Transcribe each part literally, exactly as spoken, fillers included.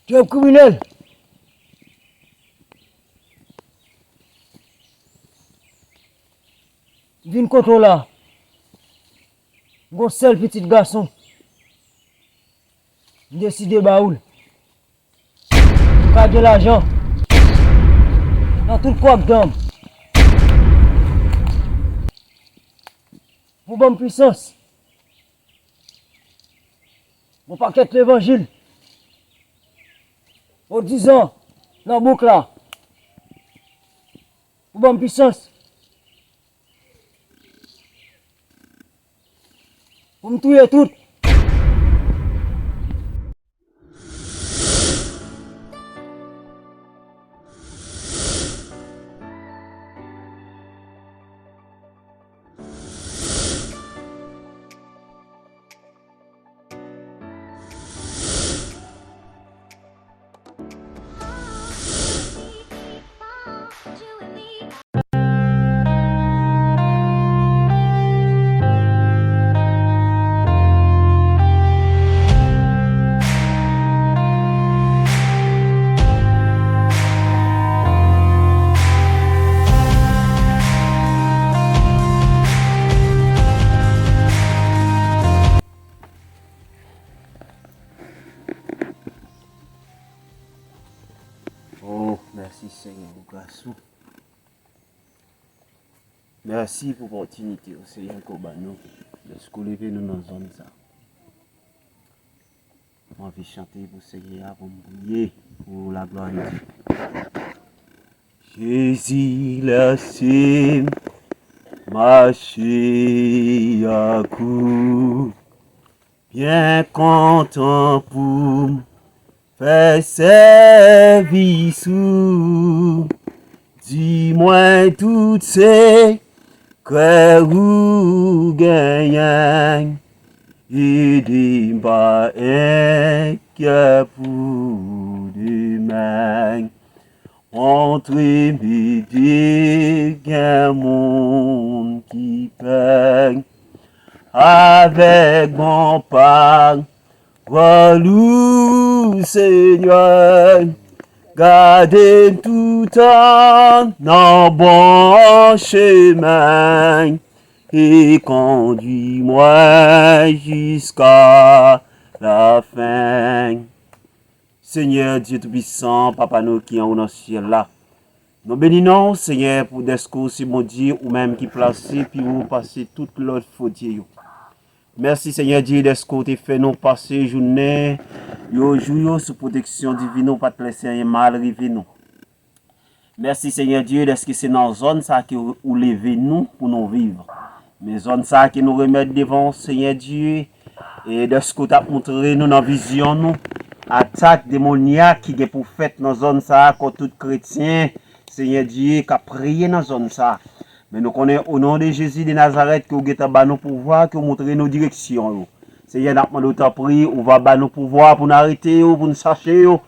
Trèp kriminèl. M vin kote w la. M gon sèl pitit gason. M deside ba ou l. Ou ka gen lajan nan tout kwak dan m. Pou ban m pisans. Gon pakèt levanjil. Odizan nan bouk la. Pou ban m pisans. Pou m touye tout. Oh, mèsi Senyè pou gras ou. Mèsi pou opòtinite ou Senyè ke w ban nou. Dèske w leve nou nan zòn sa. Mwen anvi chante pou Senyè a, pou m priye pou laglwa de Dye. Jezi, lèse m mache ak ou. Byen kontan pou m fè sèvis ou. Di mwen tout sekrè ou genyen. Ede m pa enkyè pou demen. Montre m ede gen moun ki pè avèk bon pawòl ou, Senyè. Gade m toutan nan bon chemen e kondui mwen jiska lafen. Senyè Dye Toupisan, Papa nou ki anwo nan syèl la, nou beni non w, Senyè, pou dèske w se Bondye, ou menm ki plase pi wo pase tout lòt fo dye yo. Mèsi, Senyè Dye, dèske w te fè nou pase jounen yo, jou yo sou pwoteksyon divin ou, pa t lèse anyen mal rive nou. Mèsi, Senyè Dye, dèske se nan zòn sa ke ou leve nou pou nou viv. Men zòn sa ke nou remèt devan w, Senyè Dye, e dèske w t ap montre nou nan vizyon nou atak demonyak ki gen pou fèt nan zòn sa a kont tout kretyen, Senyè Dye, k ap priye nan zòn sa a. Men nou konnen, o non de Jezi de Nazarèt, ke w gentan ba nou pouvwa, ke w montre nou direksyon yo. Senyè, n ap mande w tanpri, ou va ba nou pouvwa pou n arete yo, pou n chache yo,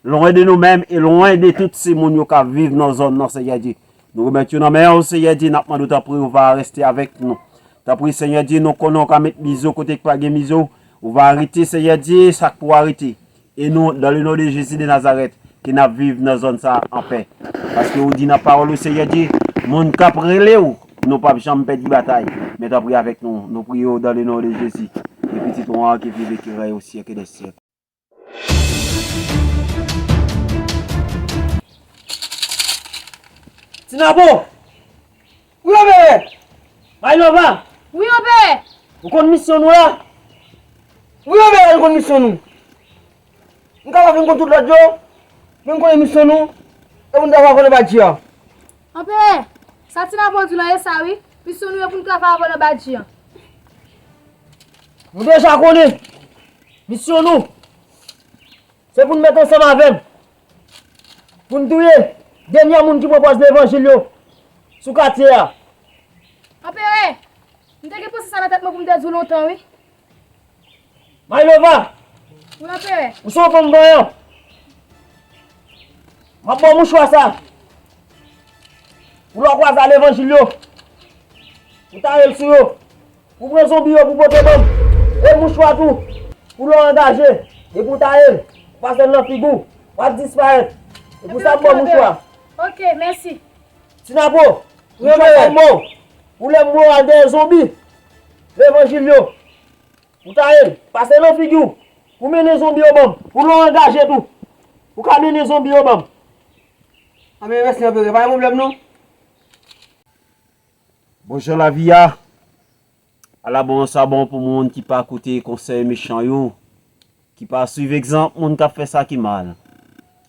lwen de nou menm e lwen de tout se moun yo k ap viv nan zòn nan, Senyè Dye. Nou remèt yo nan men w, Senyè Dye, n ap mande w tanpri, ou va rete avèk nou. Tanpri, Senyè Dye, nou konnen w ka met mizo kote k pa gen mizo, ou va arete, Senyè Dye, sa k pou arete. E nou, dans le nom de Jésus de Nazareth, ke n ap viv nan zòn sa a anpè. Paske ou di nan pawòl ou, Senyè Dye, moun k ap rele w, nou p ap janm pèdi batay. Men tanpri avèk nou, nou priye w dans le nom de Jésus. E pitit ou an ki viv e ki rèy o syèk e dè syèk. Tinapo! Wi, anperè! Maylova! Wi, anperè! Ou konn misyon nou la? Wi, anperè, nou konn misyon nou. M ka pa vin konn tout lòt yo, men m konnen misyon nou, e pou n travay avè badji a. Anperè, sa Tinapo di w la e sa wi, misyon nou e pou n travay avè badji a. Nou deja konnen misyon nou. Se pou n met ansanm avè m. Pou n touye dènye moun ki pran pòz levanjil yo sou katye a. Anperè, m te gen panse sa nan tèt mwen pou m te di w lontan, wi. Maylova! Wi, anperè. Ou se yon fanm vanyan. M ap ba w mouchwa sa. Pou lè w kwaze a levanjil yo, ou taye l sou yo. Ou pran zonbi yo pou pote ban m. E mouchwa tou, pou lè w angaje, epi w taye l. Pase l nan figi w, w ap disparèt. E pou sa m ba w mouchwa. Ok, mèsi. Tinapo, mouchwa sa m ba w. Ou lè m ba w al dèyè zonbi levanjil yo. Ou ta ye l, pase nan figi w. Ou mennen zonbi yo ban m. Ou lè w angaje tou. Ou ka mennen zonbi yo ban m. Anben, mèsi anpil, pa gen pwoblèm non. Bon jan lavi a. Ala bon sa bon pou moun ki pa koute konsèy mechan yo, ki pa swiv egzanp moun k ap fè sa ki mal,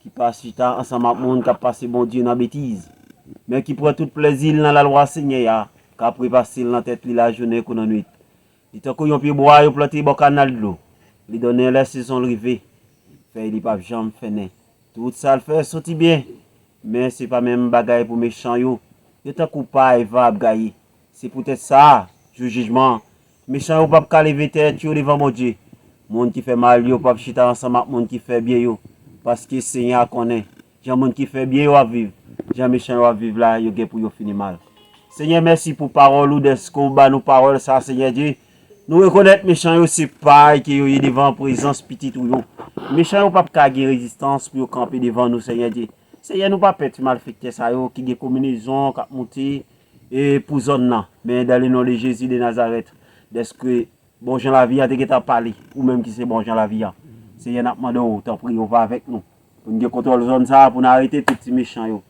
ki pa chita ansanm ak moun k ap pase Bondye nan betiz, men ki pran tout plèzi l nan lalwa Senyè a, k ap repase l nan tèt li lajounen kou nan nwit. Li tankou yon pye bwa yo plante bò kanal dlo. Li donnen lè sezon l rive. Fèy li p ap janm fennen. Tout sa l fè soti byen. Men se pa menm bagay pou mechan yo. Yo tankou pay van ap gaye. Se poutèt sa, jou jijman an, mechan yo p ap ka leve tèt yo devan Bondye. Moun ki fè mal yo p ap chita ansanm ak moun ki fè byen yo, paske Senyè a konnen jan moun ki fè byen yo ap viv, jan mechan yo ap viv la, yo gen pou yo fini mal. Senyè, mèsi pou pawòl ou, dèske w ba nou pawòl sa, Senyè Dye. Nou rekonèt mechan yo se pay ke yo ye devan prezans pitit ou yo. Mechan yo p ap ka gen rezistans pou yo kanpe devan nou, Senyè Dye. Senyè, nou pa pè ti malfektè sa yo ki gen konbinezon k ap moute, e, pou zòn nan. Men, dans le nom de Jésus de Nazareth, dèske bon jan lavi a te gentan pale, ou menm ki se bon jan lavi a. Senyè, n ap mande w, tanpri, ou va avèk nou. Pou n gen kontwòl zòn sa a, pou n arete tout ti mechan yo.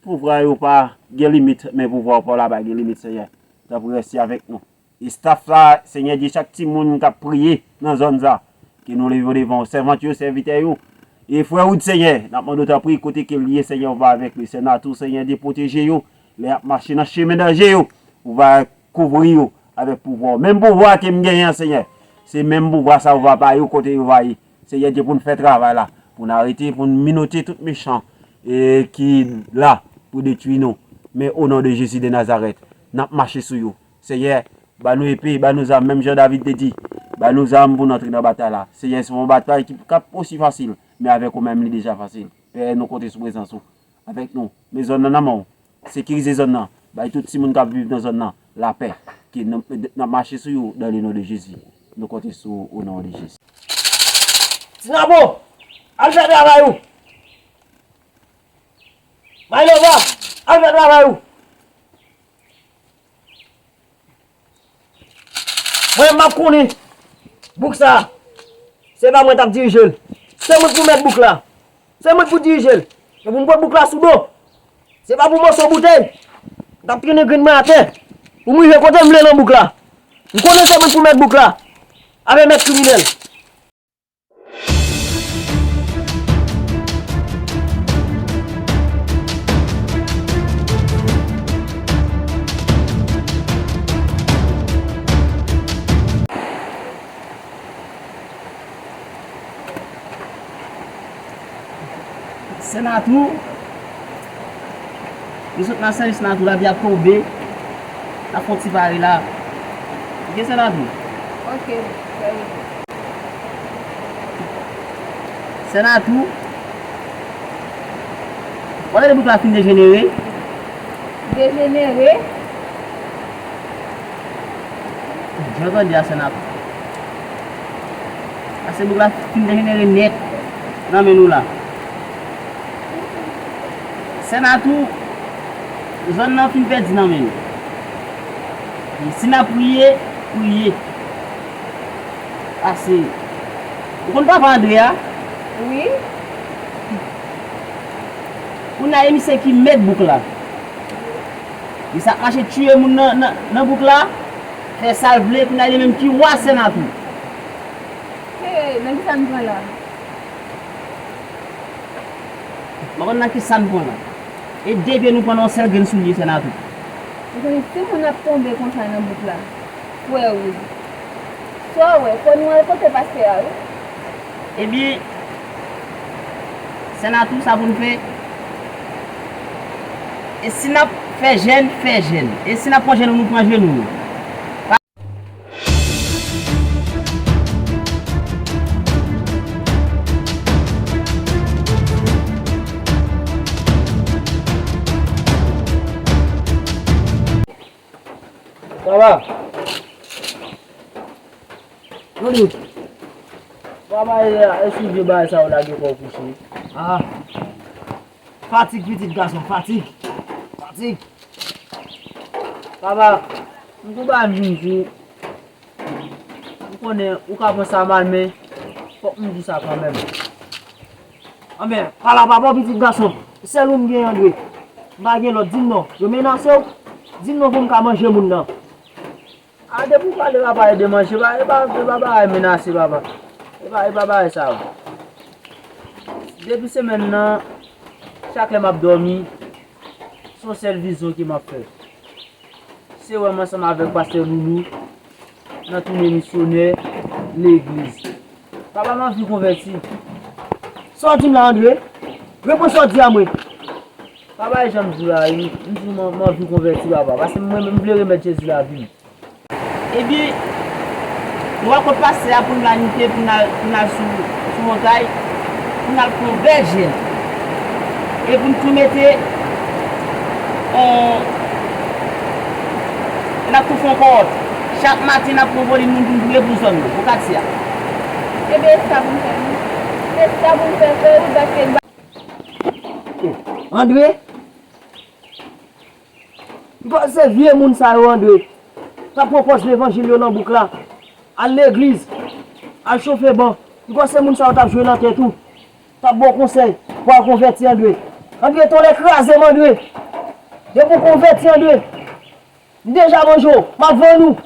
Pouvwa yo pa gen limit, men pouvwa w pa la pa gen limit, Senyè. Tanpri, reste avèk nou. E staff la, Senyè Dye, chak timoun k ap priye nan zòn sa, ke nou leve yo devan w, sèvant yo, sèvitè yo, e frè Wood, Senyè, n ap mande w tanpri, kote ke l ye, Senyè, ou va avèk li, sè Natou, Senyè Dye, pwoteje yo, lè y ap mache nan chemen danje yo, ou va kouvri yo avèk pouvwa w. Menm pouvwa ke m genyen an, Senyè, se menm pouvwa sa ou va ba yo kote yo va ye. Senyè Dye, pou n fè travay la, pou n arete, pou n menote tout mechan e ki la pou detwi nou. Men, o non de Jezi de Nazarèt, n ap mache sou yo. Senyè, ba nou epe, ba nou zam, menm jan David te di, ba nou zam pou n antre nan batay la. Senyè, se yon batay ki p ap osi fasil, men avèk ou menm, li deja fasil. Pè, nou konte sou prezans ou avèk nou. Men zòn nan nan men w. Sekirize zòn nan. Bay tout timoun k ap viv nan zòn nan lapè. Ke n, n ap mache sou yo dans le nom de Jésus. Nou konte sou ou, o non de Jezi. Tinapo, al fè travay ou. Maylova, al fè travay ou. Mwen, m ap konnen bouk sa a, se pa mwen t ap dirije l. Se mwen k pou mèt bouk la. Se mwen k pou dirije l. E pou m pran bouk la sou do. Se pa pou moso boutèy m t ap trennen grenn mwen atè pou m rive kote m vle nan bouk la. M konnen se mwen k pou mèt bouk la. Avè mèt kriminèl. Sè Natou, nou sot nan sèvis Natou, lavi ap tonbe. N ap fè yon ti pare la. Ok, sè Natou? Ok, sè Natou. Sè Natou, w ap tande bouk la fin dejenere? Dejenere? Jan w tande a, sè Natou. Pase bouk la fin dejenere nèt nan men nou la. Sè Natou, zòn nan fin pèdi nan men nou. Si n ap priye, priye. Pase, ou konn papa Andre a? Wi. Kounye a, e misye ki mèt bouk la. Misye ap mache tiye moun nan, nan, nan bouk la, fè sa l vle, kounye a, li menm ki wa sè Natou. Hey, nan kisa n pran la? M pa konn nan kisa n pran la. E de pye nou pran nan yon sèl grenn soulye, sè Natou. Ou konnen timoun ap tonbe konsa nan bouk la, frè Wood. Sa w wè, fò nou al kote pastè a, wi. Ebyen, sè Natou, sa pou n fè. E si n ap fè jèn, fè jèn. E si n ap pran jenou, nou pran jenou nou. Sa va? Mande. Papa, e, e sou vye bagay sa yo lage kò w kouche. Ah. Fatig, pitit gason, fatig. Fatig. Papa, m gon bagay m vin di w. M konnen ou ka pran sa mal, men fòk m di w sa kanmenm. Anben, pala pa bon, pitit gason. Sèl ou m gen, André. M pa gen lòt, di m non. Yo menase w? Di m non pou m ka manje moun nan. A, depi w pale papa e de manje, pa, e pa, e pa bagay menase, papa. E pa, e pa bagay sa yo. Depi semèn nan, chak lè m ap dòmi, se yon sèl vizyon ke m ap fè. Se wè m ansanm avèk pastè Loulou nan tounen misyonè legliz. Papa, m anvi konvèti. Sa w di m la, André? Reponn sa w di a mwen. Papa, e jan m di w la, wi. M di w m, m anvi konvèti, papa. Paske mwen, m vle remèt Jezi lavi m. Ebyen, nou a kot pastè a pou n al nite, pou n al, pou n al sou, sou montay, pou n al pran bèl jèn. E pou n tou mete, on, n ap tou fè on kòwòt. Chak maten, n ap pran volim moun pou n boule pou zòn nan, pou katye a. Ebyen, e sa pou n fè, wi. E sa pou n fè, frè, wi, paske André, m panse vye moun sa yo, André, t ap pran pòz levanjil yo nan bouk la, al legliz, al chofe ban. M panse moun sa yo t ap jwe nan tèt ou, t ap ba w konsèy pou al konvèti, André. André, tòlè kraze m, André. Depi w konvèti, André, m deja manje w, m ap vann ou.